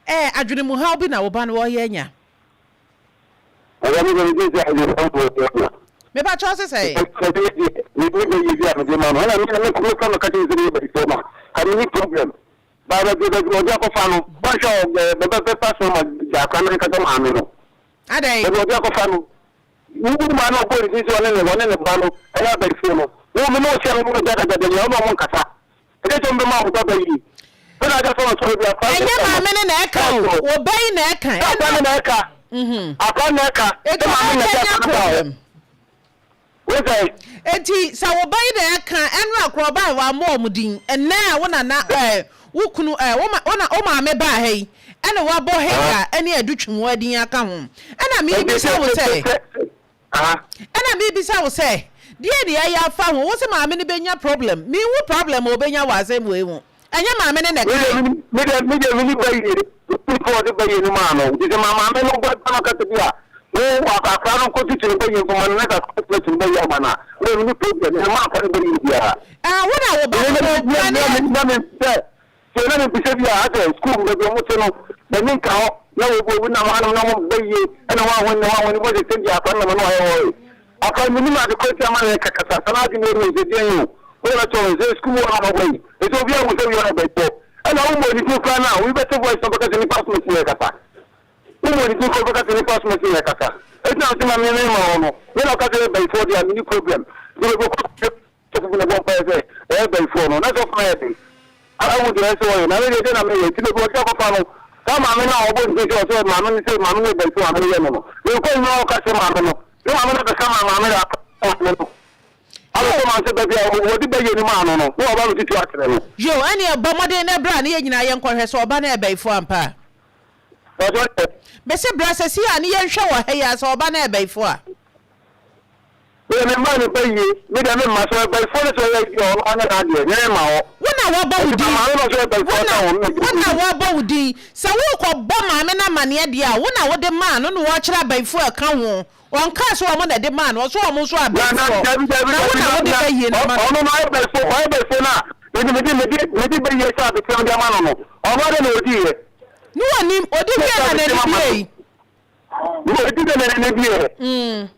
Ɛɛ adwenemuhaw bi na wo ba no ɔreyɛ anya? Ɛyɛ me deɛ megye sɛ adwenemuhaw bi ɔreyɛ anya. Mepa kyɛw se sɛn? Sɛ me deɛ me me bɛyɛ bi a mede ma no ɛna me me me ka kyerɛ sɛ meyɛ bɛyifoɔ ma ka me ni problem. Ba bɛ bɛ ɔde akɔfa no wɔnhwɛ ɔ bɛ bɛ bɛfa so ma gya akora no ankasa maame no. Adɛn? Baabi ɔde akɔfa no wo wo maa no ɔbɔ ne din sɛ ɔne ne ɔne ne ba no ɛyɛ abɛɛfoɔ no wo me ne wo hyɛ no mo gya dada dada ɔne ɔmo nkasa ɛnyɛ sɛ ɔmo bɛma ɔmo ba ba yie bɛ na agya sɛ ɔsɔre bi afa Ɛnyɛ maame no na ɛka o, wo ba yi na ɛka. Akora no na ɛka. Akora no na ɛka. Eti Sɛ maame na ɔbɛka ɛde nya akora no ba hɔ. problem. Wo sɛ. Enti sɛ wo ba yi na ɛka ɛnora koraa ɔbae wammɔ wɔn din ɛnnɛ a wo nana ɛɛ wo kunu ɛɛ wo ma wo na wo maame baa ha yi ɛna wabɔ Hagar ɛne Adutwumua din aka ho ɛna merebisa wo sɛ ɛna merebisa wo sɛ deɛn na yɛayɛ afa ho wo se maame no bɛnya problem menhu problem a ɔbɛnya wɔ asɛm wei ho Ɛnyɛ maame no na ɛkae. Me deɛ me deɛ mini ba yie me kɔ ɔde ba yie no maa no nti sɛ ma maame no ba no kasa bi a wo akora no nkɔ tutu no ba yie nkɔma no na kakra tena tu no ba yie ama no a me mini problem me ma akora no ba yie biara. Ah wo na wo ba no no na ne. Na me sɛ sɛ na me bisa bi a asɛ school baabi ɔmo te no m'ani nka hɔ na obi obi nam hanom na ɔmo ba yie ɛna wɔn ahɔn na wɔn ahɔn bɔ sɛ sɛ bi akora no nam no ayɛ hɔ Afei menim ade korɔ nti a ma yɛka kasa saa na adwene yɛ sɛ deɛn o wode bɛto ho sɛ sukuu mu hɔ na mabɔ yi ɛsɛ obi ahu sɛ woyɛ ɔbɛtɔ ɛna wommɔ ne din koraa no a obi bɛte voice no bɛka sɛ nipa asoma si yɛ kasa wommɔ ne din koraa bɛka sɛ nipa asoma si yɛ kasa ɛti na sɛ ma me me ma hɔ no me na ɔka sɛ yɛ bayifoɔ deɛ a menni problem nti bɛbɛkɔ Sɔfo bi na ɛbɔ mpaeɛ sɛ ɔyɛ bayifoɔ no, na sɔfo no ayɛ den ahu deɛ ɛsɛ sɛ ɔyɛ, na me deɛ deɛ na meyɛ, nti baabi ɔde akɔfa no, saa maame no a ɔbɔ ne ti sɛ ɔsɛ maame no sɛ maame no yɛ bayifoɔ maame no yɛ no no, mekɔ nyina ɔka kyerɛ maame no, ne maame no abɛka ma maame no aka maame no abɛka maame sɛ baabi a wɔde bayie no maa no no, na waba abɛtutu akyerɛ no. Yo, ɛneɛ bɔ mmɔden na bra na yɛn nyinaa yɛnkɔhwɛ sɛ ɔba no yɛ bayifoɔ ampa a. Mese bra sɛsi a ne yɛnhwɛ wɔ ha yi ara sɛ ɔba no yɛ bayifoɔ a. Me deɛ me mma no ba yie me deɛ me mma sɛ ɔyɛ bayifoɔ no sɛ ɔyɛ deɛ ɔno ɔnyɛ n'adeɛ me mma hɔ. Wo na wɔabɔ wo Nti din maame no sɛ ɔyɛ wo bayifoɔ na ka ho no wo na wɔabɔ wo din sɛ worekɔ bɔ maame no amaneɛ deɛ a wo na wode maa no na wɔrekyerɛ abayifoɔ a ɛka ho ɔnkaa sɛ wɔn na ɛde maa no ɔse wɔn nso Na na abayifoɔ dabi dabi na wo dabi na na wode na bayie no ama no. ɔno no ɔyɛ bayifoɔ ɔyɛ bayifoɔ no a mede mede mede mede bayie sɛ abɛkyerɛ mede ama no no ɔno adɛn na ɔdiiɛ Ne wɔnim ɔdi sɛ wie sɛ na abɛkyerɛ n'ani mama no buei. ɔdi dɛ na n'ani bueɛ.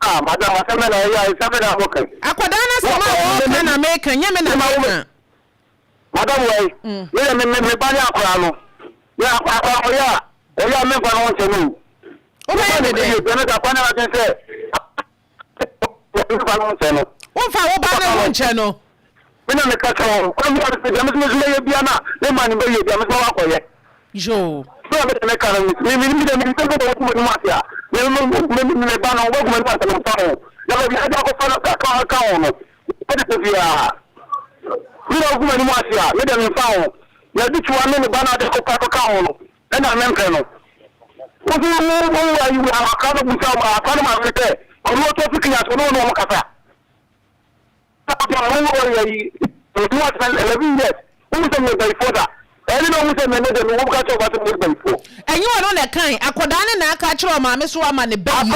Ah, madam, asɛm bɛ na ɛyɛ a, asɛm bɛ na mo kan. Akwadaa no asɛm a ɔreka na meka, nyɛ me na meka. Madam wai, me deɛ me me ba ne akwadaa no, me akwadaa no ɔyɛ a, ɔyɛ a memfa ne ho nkyɛ no o. Wobɛyɛ ne dɛn? Ɛyɛ sɛ akwadaa no adwene sɛ, memfa ne ho nkyɛ no. Womfa wo ba no ho nkyɛ no? Me na meka kyerɛ wɔn, kwan bi a mepɛ deɛ me nso mɛyɛ bia na me ma no bɛyɛ bia me nso wakɔyɛ. Yoo. Sɛ me deɛ meka no me me me deɛ me nsɛm bɛ wɔn m'anim ase a me me me me ba no wɔgu m'anim ase no mfa ho na baabi a akɔfa no ka ka ka ho no ɛde sɛ biara me na wɔgu m'anim ase a me deɛ me mfa ho na ɛde tiwa ne ne ba no ade akɔfa akɔka ho no ɛna me mpɛ no wosi wo wo wo ayi akra no busa akra no maame sɛ ɔno ɔtɔ fi kenya so ɔno ɔno ɔmo kasa. Ɛnyɛ ɔno na ɛkae, akwadaa no na aka akyerɛ ɔmaame so ama ne ba yie.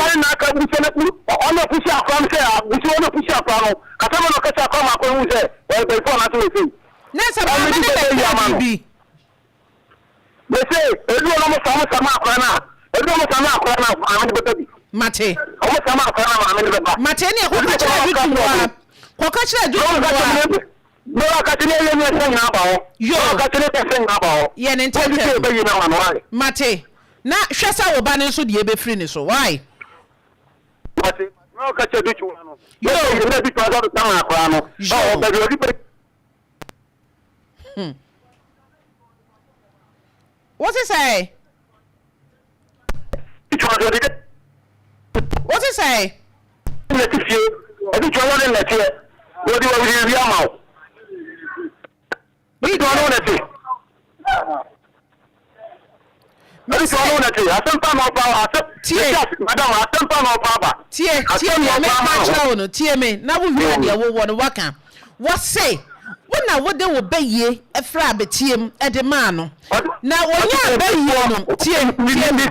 Na sɛ maame no bɛkaa biribi. Mese edu hɔ na ɔmo sa ɔmo sama akora no a edu ɔmo sama akora no a maame no bɛba bi. Mate. Ɔmo sama akora no a maame no bɛba. Mate ɛneɛ kɔka kyerɛ Adutumboa kɔka kyerɛ Adutumboa. Bɛrɛ ɔka kyerɛ yɛ ne ɛsɛ nyinaa ba hɔ. Yoo. Bɛrɛ ɔka kyerɛ yɛ ɛsɛ nyinaa ba hɔ. Yɛ ne Wɔn ti sɛ ntɛntɛm. ɛbɛyi na ma no why. Mate. Na hwɛ sɛ wo ba no nso deɛ ɛbɛfiri ne so why. Mate. Bɛrɛ ɔka kyerɛ Adutumboa no. Yoo. Ɛna Adutumboa nso abɛsama akora no. Yoo. Ɔwɔ baabi ɔde bɛ. Hmm. Wo se sɛe? Wo se sɛe? Nnɛte fie, ɛde twa wɔde nnɛteɛ, wɔde wɔde wi ama wo. Ɛde twa wɔde nnɛte. Mese. Tie. Tie, tie nea meka akyerɛ wo no, tie me, na wo wie a deɛ wowɔ no woaka. Wɔse, wo na wode wo bayie fraa abɛteam de maa no, na ɔnyaa bayie no, tie, tie me.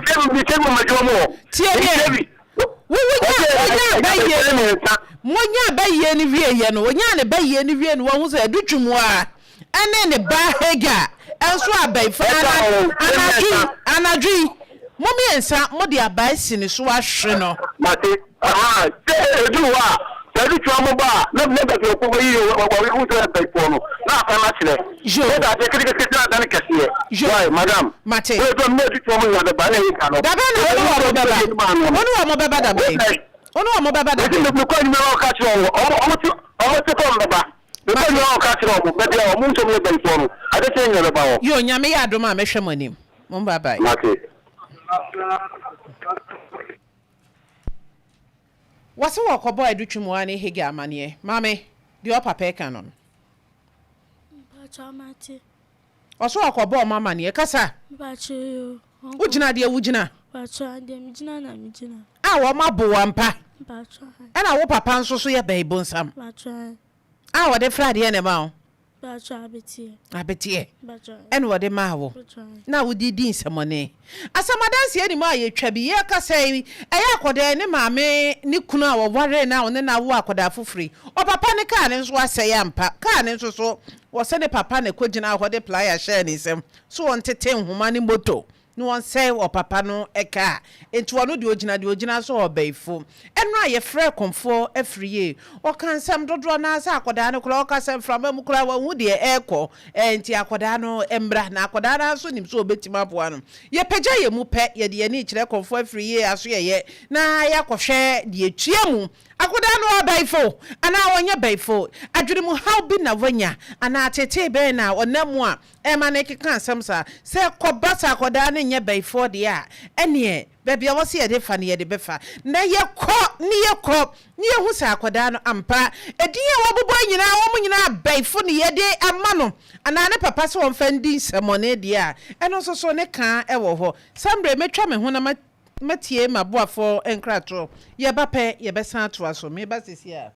Tie me ɛ. Wo, wonyaa, wonyaa bayie no, monyaa bayie no wieeɛ no, ɔnyaa ne bayie no wie no, wahu sɛ Adutwum a ɛne ne ba Hagar. Nso abayifoɔ Ɛka ho, anadwo yi, mmiɛnsa. anadwo yi, mo mmiɛnsa mode abaa asi ne so ahwe no. Mate. Ahaa, sɛ ɛduru hɔ a, sɛ ɛde twa mo ba a, na na baabi a ɔkɔ kɔyi wɔ wɔ wɔ sɛ abayifoɔ no, na afa no akyerɛ. Yo. Sɛ dadeɛ ketekete na adane kɛseɛ. Yo. Wai, madam. Mate. Wei dɔm na ɛde twa mo nyinaa bɛba na ɛyɛ ka no. Da bɛn na wo ne wɔn bɛba? Wo ne wɔn bɛba da bɛn? Wo ne wɔn bɛba da Mesi bɛn? mekɔ adwuma na ɔka kyerɛ wɔn, ɔmo ɔmo te ɔmo te fam bɛba. Mekɔ adwuma na ɔka kyerɛ wɔn, baabi a ɔmo nso yɛ bayifoɔ no, ade kyɛ nyina bɛba hɔ. Yo, Nyame yɛ adom a mɛhwɛ mo anim. Mo bye bye. Mate. Wɔse wɔkɔbɔɔ Adutwumwaa ne Hagar amaneɛ. Maame, deɛ ɔpapa ɛka no no. Mpakyɛw mate. Ɔse ɔkɔbɔɔ ɔmo amaneɛ. Kasa! Mpakyɛw yoo. Wogyina deɛ wogyina. Mpakyɛw deɛ megyina na megyina. A wɔn abo wo ampa. Mpakyɛw ae. Ɛna wo papa nso so yɛ bɛyi bonsam. Mpakyɛw ae. A wɔde fra adeɛ na ɛma wo. Mpakyɛw abeteɛ. Abeteɛ. Mpakyɛw ae. Ɛna wɔde maa wo. Mpakyɛw ae. Na wode di nsɛmɔne. Asɛm adanseɛ ni mu a yɛtwa bi. Yɛkasa yi, ɛyɛ akɔdaa ne maame ne kunu a wɔwaree no a ɔne no awo akɔdaa foforɔ yi. Ɔpapa ne kaa no nso asɛe ampa. Kaa no nso so, wɔsɛ ne papa na ɛkɔgyinaa hɔ de plier hyɛɛ ne nsam. So wɔntete nhoma ne moto na wɔnsɛe ɔpapa no ka a? Enti ɔno deɛ ɔgyina deɛ ɔgyina so ɔbayifo. Ɛno a yɛfrɛ kɔmfoɔ afiri yie. Ɔka nsɛm dodoɔ no ara sɛ akwadaa no koraa ɔkasa mframa mu koraa wanhu deɛ ɛrekɔ. Enti akwadaa no mmra na akwadaa no ara nso nim sɛ ɔbɛtumi aboa no. Yɛpagya yɛn mu pɛ, yɛde yɛn ani rekyerɛ kɔmfoɔ afiri yie asoɛeɛ na yɛakɔhwɛ deɛ ɛtua mu. Akwadaa no ɔbayifo anaa ɔnyɛ bayifo? Adwenemuhaw bi na wanya anaa ateetee bɛn na ɔnam mu a Ɛma no keka asɛm saa. Sɛ ɛkɔba sɛ akwadaa no nyɛ bayifoɔ deɛ a, ɛnneɛ baabi a wɔse yɛde fa no yɛde bɛfa. Na yɛkɔ ne yɛkɔ ne yɛhu sɛ akwadaa no ampa edin a wɔabobɔ yi nyinaa wɔn nyinaa abayifo ne yɛde ama no anaa ne papa sɛ wɔmfa ndi nsɛmmɔne deɛ a, ɛno nso so ne ka wɔ hɔ. Saa mmerɛ yi mɛtwa me ho na matie m'aboafoɔ nkratoɔ. Yɛba pɛ yɛbɛsan atoa so. Meba seesei ara.